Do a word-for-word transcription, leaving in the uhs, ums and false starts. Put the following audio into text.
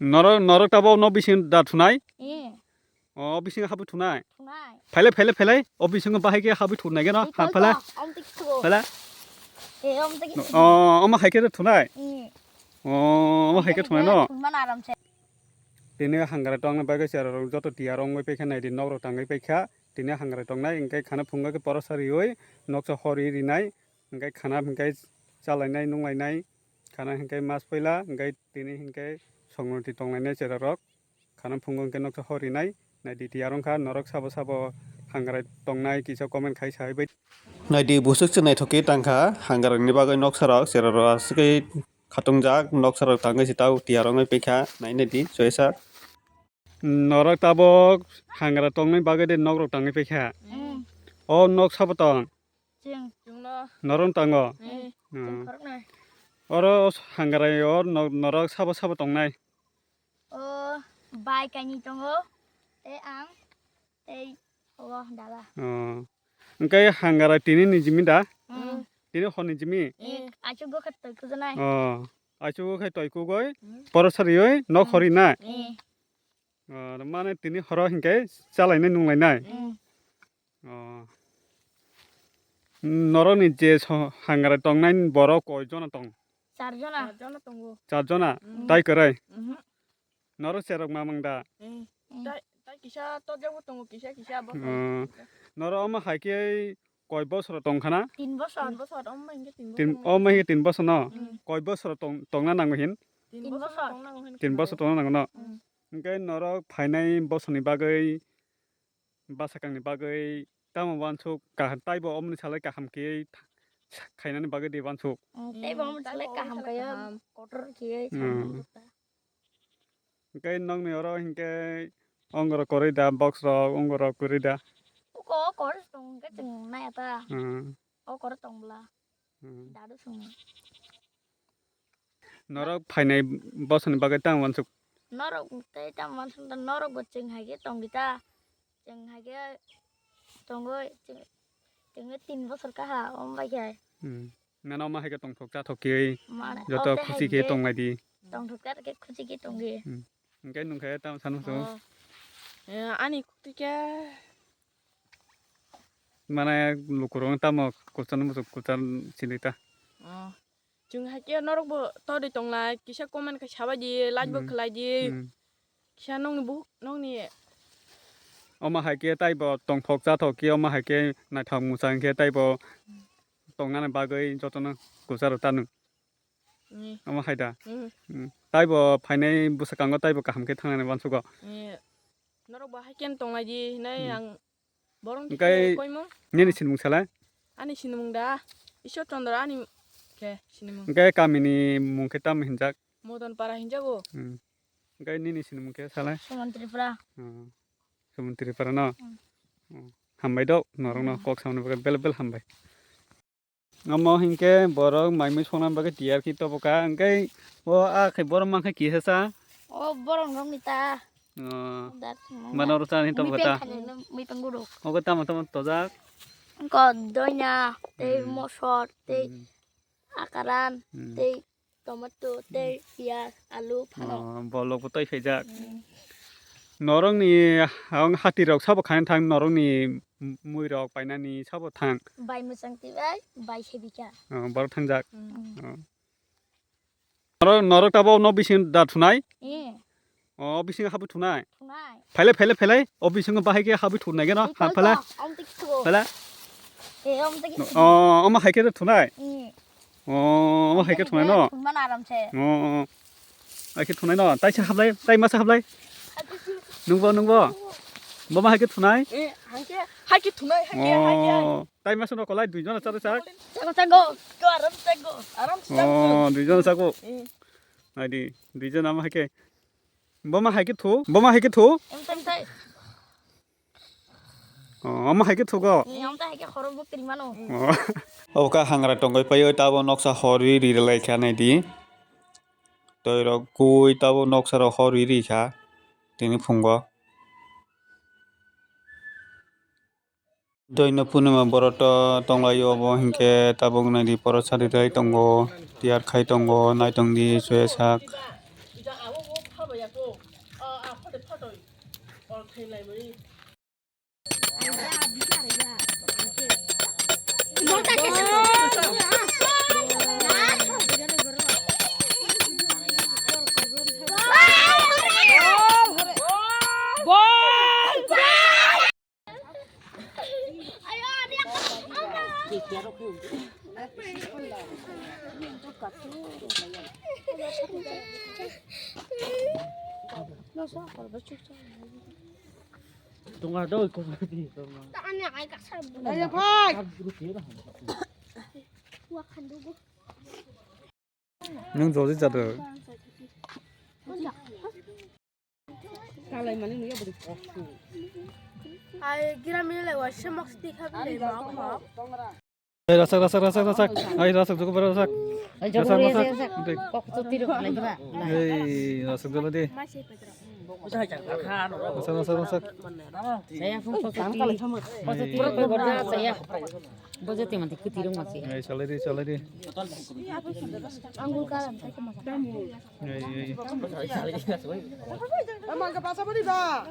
Norok, norok tabok no bising da thunai? Eh. O bising habwi thunai? Thunai. Phailai, phailai, phailai. O bising bahai khe habwi thunai geno. Ei, ha, tol phailai. To, om tik thugo. Phailai. Eh, om tik thugo. O, omo hai khe thunai? Eh. O, omo hai khe thunai no? Thunmano aram se. Tini hangara tongna bagwi chera rok joto tiyar wngwi paikha, naidi nok rok tangwi paikha. Tini hangara tongnai, hwnkhe khana phungo khe porosa riwi noksa hor ri rinai, hwnkhe khana hwnkhe chalainai, nunglainai, khana hwnkhe mas puila, hwnkhe tini hwnkhe songroti tonglainai chera rok. Khana phungo hwnkhe noksa hor rinai, naidi tiyar wngkha, norok sabo sabo hangara tongnai kisa comment khai sawi bai. Naidi busuk se naithok khe tangkha, hangara ni bagwi noksa rok chera rok aswk khe khatungjak, noksa rok tangwi se tao tiyar wngwi paikha, nai naidi soyasa. Norok tabok hangra tongni bagwi de nok rok tangwi paikha. Mm. O nok sabo tong? Chwng. Chwngno. Norok tango? Mm. Mm. Chwng khoroknwi. Oro hangra o nok norok sabo sabo tongnai? O bai kainwi tongo, tei ang, tei o dada. O. Hwnkhe hangra tini ni jimi da? Mm. Tini hor ni jimi? Mm. Achugo khe twi kujanai. O. Achugo khe twi kugoi, mm, porosa riwi nok hor rinai? Mm. O, mane tini horo hinkhe chalainai nunglainai. Mm. O. Norokni je so-, hangra tongnai borok koi jona tong? Char jona. Char jona tongo. Char jona? Mm. Tai kwrwi? Mhm. Norok cherok mamang da? Mm. Mm. Tai, tai kisa tojagbo tongo, kisa, kisa bo. O. Norok omo hai khe koi bosor tong khana? Tin bosor. Tin bosor, omo hinkhe tin bosor. Tin, omo hinkhe tin bosor no? Mm. Koi bosor tong, tongna nango hin? Tin bosor tongna nango hin. Tin bosor tongna nango no? Mm. Hinkhe norok phainai bosorni bagwi, bwsakangni bagwi tamo uansuk kaham, taibo omoni salai kaham khe khainani bagwi de uansuk. Mm, taibo omoni salai kaham khaio, kotor khe. Mm. Hinkhe nokni oro hinkhe ongorok kwrwi da, box rok ongorok kwrwi da? Uko kor tong khe chwng naiya ta. Mm. O kor tong bwla. Mm. Dadu swngo. Norok phainai bosoni bagwi tamo uansuk? Norok tei tamo uansuk ta, norok bo chwng hai khe tong di ta. Chwng hai khe tongwi, chwng, chwng tin bosor kaha, omo bai khe. Hmm. Nano ma hai khe tongthok chathok khe, mane, joto o tei khusi hai khe khe tonglai di. Tongthok chathok khe khusi khe tong di. Hmm. Hinkhe nwng khe tamo sanu muchung? Oh. Eh, ani khuti khe. Mane lukurok tamo kwchar muchung kwchar sini ta. Oh. Chwng hai khe norok bo todwi tonglai, kisa comment khe sabai di, like bo, hmm, khlai di. Hmm. Kisa nokni buhuk, nokni. Omo hai khe taibo tongthok chathok khe, omo hai khe naithok mwchang khe taibo, hmm, tongnani bagwi jotono kwcharo tanu. Hmm. Omo hai da? Hmm. Hmm. Taibo phainai bwskango taibo kaham khe thangnani uansugo. Hmm. Norok bo hai khe tonglai di hinwi, hmm, ang borok hwnkhe koimung. Nini sinimung salai? Ani sinimung da Ishwar Chandra, ani khe sinimung. Hwnkhe kamini mung khe tamo hinjak? Modon Para hinjago. Hmm. Hwnkhe nini sinimung khe salai? Suman Tripura. Hmm. Suman Tripura no? Hmm. Hmm. Hambai do, norokno, hmm, kok samani bagwi bel bel hambai. Omo hinkhe borok mai mui songna bagwi tiyar khe tobo kha, hwnkhe o a khe borok mankha kisa cha? O borok rokni ta. Oh. Dak mano oro chani tobo kha ta? Mui peng guru. Ogo tamo tamo tojak? Wngkha doina, tei, hmm, mosor, tei, hmm, akaran, hmm, tei tomato, tei piyaj, alu, phanok. Oh, bolok bo twi phaijak. Hmm. Norokni ang hati rok sabo khaina thang norokni mui rok painani sabo thang. Bai mwchang twi bai, bai sebika. Oh, borok thangjak. Hmm. Oh. Norok, norok tabok no bising da thunai? Eh. Oh, bising habwi thunai? Thunai. Phailai, phailai, phailai. O bisingo bahai khe habwi thunai geno. Ei, ha, tol phailai. To, om tik thugo. Phailai. Eh, om tik thugo. Oh, omo hai khe thunai? Eh. Oh, omo hai khe thunai no? Thunmano aram se. Oh, oh. Hai khe thunai no? Tai se hablai, tai masa hablai. Nungbo, nungbo. Bo ma hai khe thunai? Eh, hai khe, hai khe thunai, hai khe, hai khe. Oh, tai masa no kolai dui jona charo chak? Chago, chago. Ko aram chago. Aram chago. Oh, dui jona chago. Eh. Naidi, dui jona ma hai khe. Bo ma hai khe thu? Bo ma hai khe thu? Em, em, tai. Oh, omo hai khe thugo? Ni omo tai hai khe khorok bo tiri mano. Oh. Obo kha hangra tongwi paio, tabo noksa hor ri ri lai kha naidi. Toi rok kui tabo noksa rok hor ri ri kha tini phungo. Doino purnima borok to tonglaio, obo hinkhe tabuk naidi porosa ri lai tongo, tiyar khai tongo, naitong di soya sak. Tonga doi ko di tonga. Ani ai ka sar. Ayo phai. Nwng jodi jado. Kalai mani nuya bodi. Ai gira mila lai wa se mok sti kha bile ma ko. Ei, rasak, rasak, rasak, rasak. Ei, rasak, jogo bara rasak. Rasak, rasak. Kok tu tiru kalai ba. Ei, rasak dolo di. Rasak, rasak, rasak. Saya pun kok tu tiru. Kok tu tiru koi borja saya. Bojo te mati kuti rung masi. Ei, salai di, salai di. Angul karam, tai kemasa. Ei, ei. Mangga pasa bodi ba.